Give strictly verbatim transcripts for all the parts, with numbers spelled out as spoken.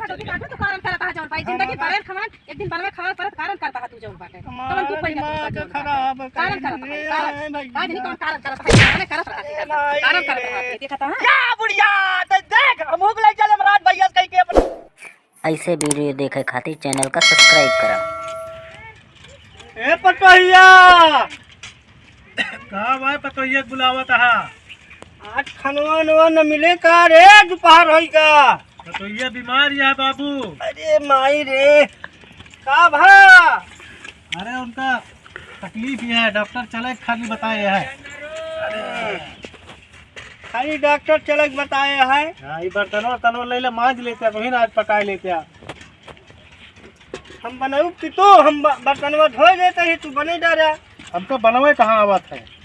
तो भी काटो तो कारण करत है जौन भाई, जिंदगी हमारा भर खवान, एक दिन बनवे खवान परत कारण करत है तू जौन बाटे। हमारा कौन तू कोई दिमाग जौन बाटे? खराब कारण करत है, कारण। भाई। आज नहीं कौन कारण करत है, कारण करत है, ए भाई। कारण करत है, देखा था? या बुढ़िया, दे-, देख, हम हुक ले चले रात भैया कहीं के अपन। ऐसे video देखे खातिर channel का subscribe करा। ए पटोहिया, का भाई पतोहिया के बुलावत हा? आज खनवा नवा न मिले का रे, दोपहर होई का? पतोहिया बीमार या है बाबू। अरे माई रे, का भा? अरे उनका तकलीफ यह है, डॉक्टर चले खाली बताए है। अरे खाली डॉक्टर चले बताए है। हाँ, ये बर्तनवा तनवा ले ले, मांज लेते हैं, वही ना आज पकाए लेते हैं। हम बनाऊ कि तो हम ब-, बर्तनवा धोए देते ही, तू बने डारा। हमका बनवे कहाँ आवत है?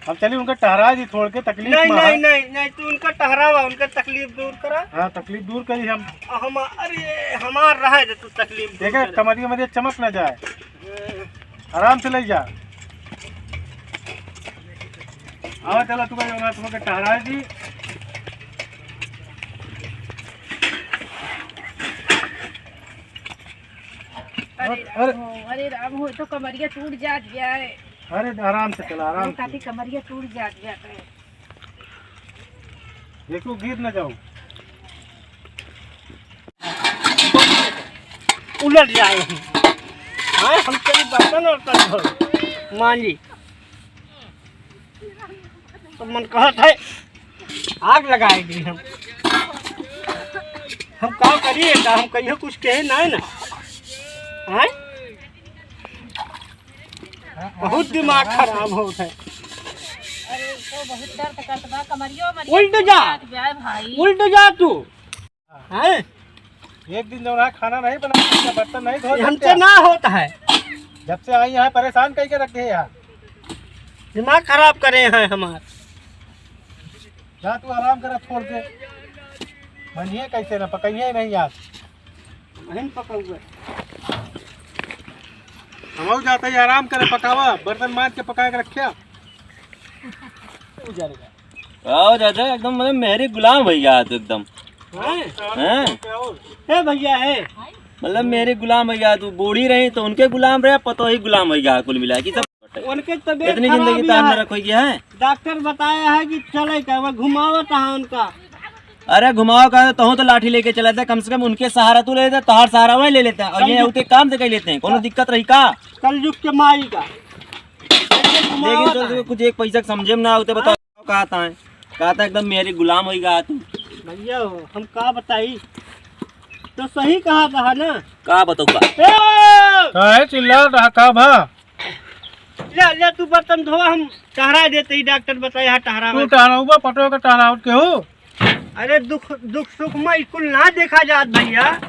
हम चली उनका टहरा दी, थोड़ के तकलीफ नहीं, में नहीं, है। नहीं, नहीं, तू उनका टहरावा, उनका तकलीफ दूर करा। हाँ, तकलीफ दूर करी हम। हम, अरे, हमार रहे दे तू तकलीफ दूर देखे, करे। कमरिया मरिया चमक ना जाए। हम्म। आराम से ले जा। आवा चला, तू भाई, हमरा तुमके टहराए दी। अरे अरे, राम हो, अरे राम हो, तो कमरिया टूट जात गया है। अरे, आराम से चला, आराम अरे, से। काफी कमरिया टूट जात गया है। देखो, गिर न जाओ। उलट जाए। हाँ, हम तेरी बर्तन और कर दो। मान ली। तो मन कहत है, आग लगाए दी हम। हम का करिए, का हम कहियो कुछ कहे ना, ना। हैं? बहुत दिमाग खराब होत है। अरे, तो बहुत दर्द करत बा, कमरियो, कमरियो उल्ट जा। टूट जात बा, भाई। उल्ट जा तू। हैं? एक दिन जौन है खाना नहीं बना, बर्तन नहीं धो ये हमसे सकते। ना होता है। जब से आई यहाँ परेशान कई के रखे हैं यार। दिमाग खराब करे हैं हमार। जा तू आराम करा छोड़ के। बनिए कैसे ना पकाइए नहीं यार। नहीं पकाऊंगा। हम जाते ही आराम करे पकावा, बर्तन मांज के पका के रखिया। तू जाने का। आओ चाचा, एकदम मतलब मेहरी गुलाम होइ गया तू एकदम। हैं? हैं? ए भैया है। मतलब मेहरी गुलाम होइ गया तू, बूढ़ी रही तो उनके गुलाम रहे, पतोही गुलाम होइ गया कुल मिला के सब। उनके तबीयत इतनी खराब जिंदगी ही तार है। नरक होइ गया है। डॉक्टर बताया है कि चले का, वो घुमावत है उनका। अरे घुमाओ का, तहूँ तो लाठी लेके चला था, कम से कम उनके सहारा तू ले लेता, तोहार सहारा वही ले लेता, और ये कल उते काम से कह लेते हैं, कोनो दिक्कत रही का? कलयुग के माई का। लेकिन तो कुछ एक पैसा के समझे में ना होते, बताओ। कहता है, कहता है एकदम मेहरी गुलाम होइ गया तू। भैया हो, हम का बताई, तो सही कहा था ना। का बताऊँ का? ए! काहे चिल्ला रहा का भा? ले, ले तू बर्तन धोवा, हम टहरा देते ही, डॉक्टर बताया है टहरा तू में। टहराउबा, पटो के टहरावत के हो? अरे दुख, दुख सुख में ई कुल ना देखा जात भैया।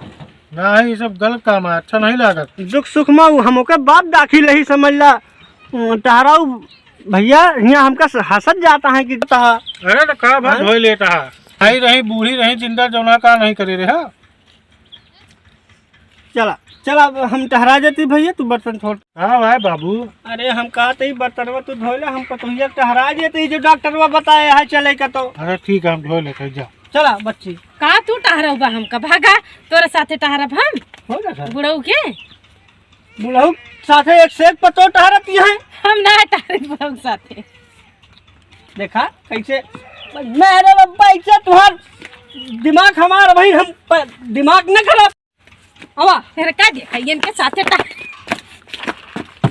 नहीं, ये सब गलत काम है, अच्छा नहीं लागत। दुख सुख में वो हम ओकर बाप दाखिल रही समझ ला। टहराऊ भैया, हियाँ हमका स-, हंसत जाता है कि कहा। अरे तो का बात हाँ? धोए लेता है? आई रही, बूढ़ी रही, जिंदा जौना का नहीं करे रहे, हाँ? चला, चला, अब हम टहरा जाती भैया, तू बर्तन छोड़। हाँ भाई बाबू। अरे हम कहा तो ई बर्तनवा तू धोए ला, हम पतोहिया टहरा जाती, जो डॉक्टरवा बताया है चले का तो। अरे ठीक है, हम धोए लेते हैं, जा। चला बच्ची। का तू टहरउबा हमका? भागा, तोरे साथे टहरब हम। हो ना सर। बुढ़ऊ के? बुढ़ऊ साथे एक से एक पतो टहरती है। हम ना टहरे बुढ़ऊ साथे। देखा कैसे मेरे बब्बा, ऐसे तुहार दिमाग हमार भाई, हम प-, दिमाग न खराब। आवा। तेरे का देखा, इनके साथे टा-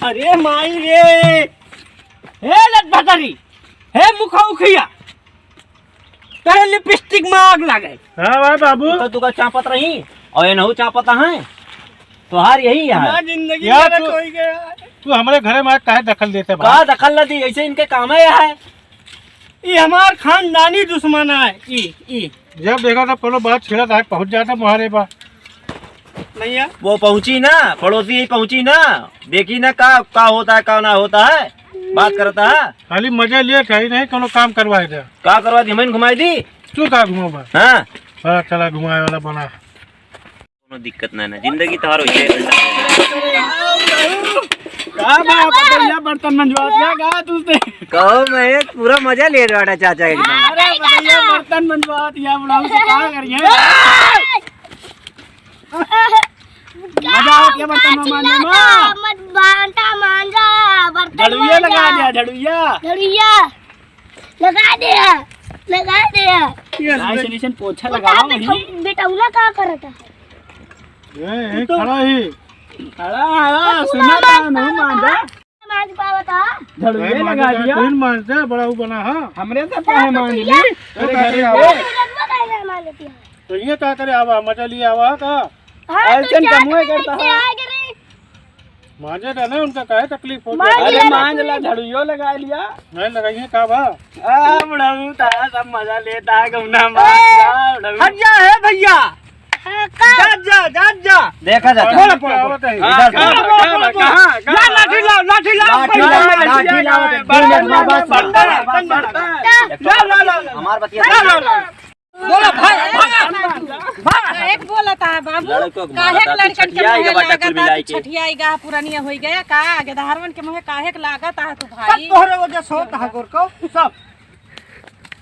अरे माई रे, हे लटभतरी, हे मुखौखिया, तेरे लिपस्टिक में आग लागे। हाँ भाई बाबू। तो तुका चापत रही और ये नहु चापत है, तोहार यही है। हमार जिंदगी यार नरक तू, होई गया। तू हमारे घरे में आके काहे दखल देते भाई? का दखल न दी, ऐसे इनके काम है, है। ई हमार खानदानी दुश्मन है, ई, ई। जब देखा था कोनो बात छिड़ा था, पहुंच जाता मुहारे बा। भैया। वो पहुंची ना, पड़ोसी ही पहुंची ना, देखी ना का, का होता है, का ना होता है, बात करता है। खाली मजे लिए थे, नहीं कोनो काम करवाए थे। का करवा दी, हमन घुमाई दी। तू का घुमाबा? हाँ। हाँ, चला घुमाए वाला बना। कोनो दिक्कत ना, ना, जिंदगी तोहार होइए। का बा, पतोहिया बर्तन मंजवात या का तुझसे? कहो महेश, पूरा मजा ले रहा चाचा एकदम। अरे, पतोहिया बर्तन मंजवात या, बुढ़ऊ से का करिए? झड़ुइया लगा दिया, झड़ुइया। झड़ुइया लगा दिया, लगा दिया। ये ऐसे नीचे पोछा लगा बेटा, वहीं। बेटौला का करता है? ए, ए, खड़ा ही। खड़ा है, सुना ना, नहीं मान जा। मांझ पावत हा? झड़ुए लगा दिया। तू ही मांझ दे, बड़ा वो बना हा। हमरे से काहे मांझ ली? तेरे घर में। तो ये का करे आवा, मजा लिए आवा का? हाँ, तो ऐसे क्या कमुए करता है। मांझे ना, उनका काहे तकलीफ हो गया? अरे मांझ ला, झड़ुओ लगा लिया। नहीं लगाइए का बा? आ, बुढ़ऊ, तारा सब मजा लेता है, गौना मार, ए, जा, बुढ़ऊ। हट जा, हे भैया। हाँ, का? जा, जा, जा, जा। देखा जाता है। बोला, बोला, बोला। आवत है। हाँ, इधर का, से। का, का, कहाँ, कहाँ? ला, लाठी लाओ, लाठी लाओ। लाठी लाओ, लाठी लाओ। दो मिनट में बस। बंदर है, बंदर है। बंदर है। लाओ, लाओ, लाओ। हमार बतिया लाओ, लाओ, लाओ। बोला, भाग, भाग, भाग। काहे के बोलत है बाबू? लड़को के काहे मारत के है, लड़कन के छठियाई मुँहे के बाटा लागत कुल है, मिलाई के। छठियाई गा पुरानिया होई गया का? आगे धारवन के मुँहे काहे के लागत है तू सब भाई? तोहरे वजह से होत है गोरको, सब।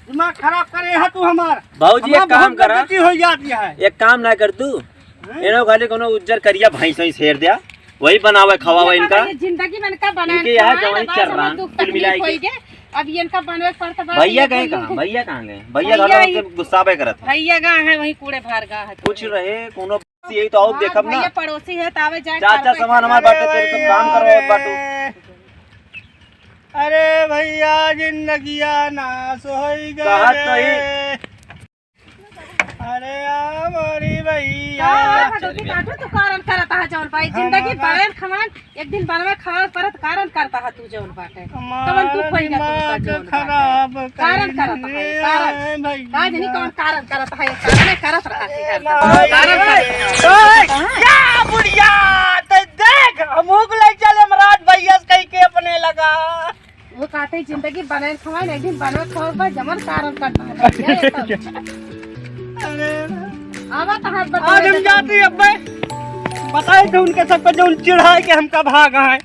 दिमाग खराब करे है तू हमार। बाबूजी, हमार एक काम बहुत करा। गलती हो जाती है। एक काम ना कर तू। हैं? इनो खाली कोनो उज्जर करिया भैंस वैंस हेर दिया, वही बनावे खवावे ये इनका। पता नहीं जिंदगी में इनका बनाए इनके यहाँ खाए जवानी ना, चल रहा है, दुख कुल मिला तकलीफ के। होई गे। अब ये इनका बनवे के पड़ता बा, भैया ये गए कुल कहाँ? भैया कहाँ गए? भैया भैया घर ही से गुस्सावे करत है। भैया गा है, वहीं कूड़े भार गा है। कुछ रहे, कोनो यही तो आओ हाँ, देखब ना। भैया पड़ोसी है, तो आवे जाए चाचा करबे सामान करे। हमार बाटे, तेरे से काम करवावत बाटू। अरे भैया, जिंदगिया नाश होई गए। कहा तो ही। अरे आ मोरी भैया। का है भदोती काटू, तू कारण करत है जौन भाई, हाँ, जिंदगी हाँ। बड़े खमान, एक दिन बनवे खावे परत कारण करत है तू जौन बाटे। हमार कवन तू खोई ना तू का दिमाग जौन बाटे। खराब कारण करत है, कारण। भाई। का जनी कौन कारण करत है, कारण करत रहा है, कारण करत है। ए, ए, ए, क्या बुढ़िया, ते देख, हमहू को ले चले महाराज भैया से कही के अपने लगा। वो कहते जिंदगी बने खवाए, एक दिन बनवे खावे पर जमन कारण करता है। अरे। आवा तो हाथ बता आज हम दे। जाते हैं अब्बे, बताए थे उनके सबको जो चिढ़ाए के हमका भागा है।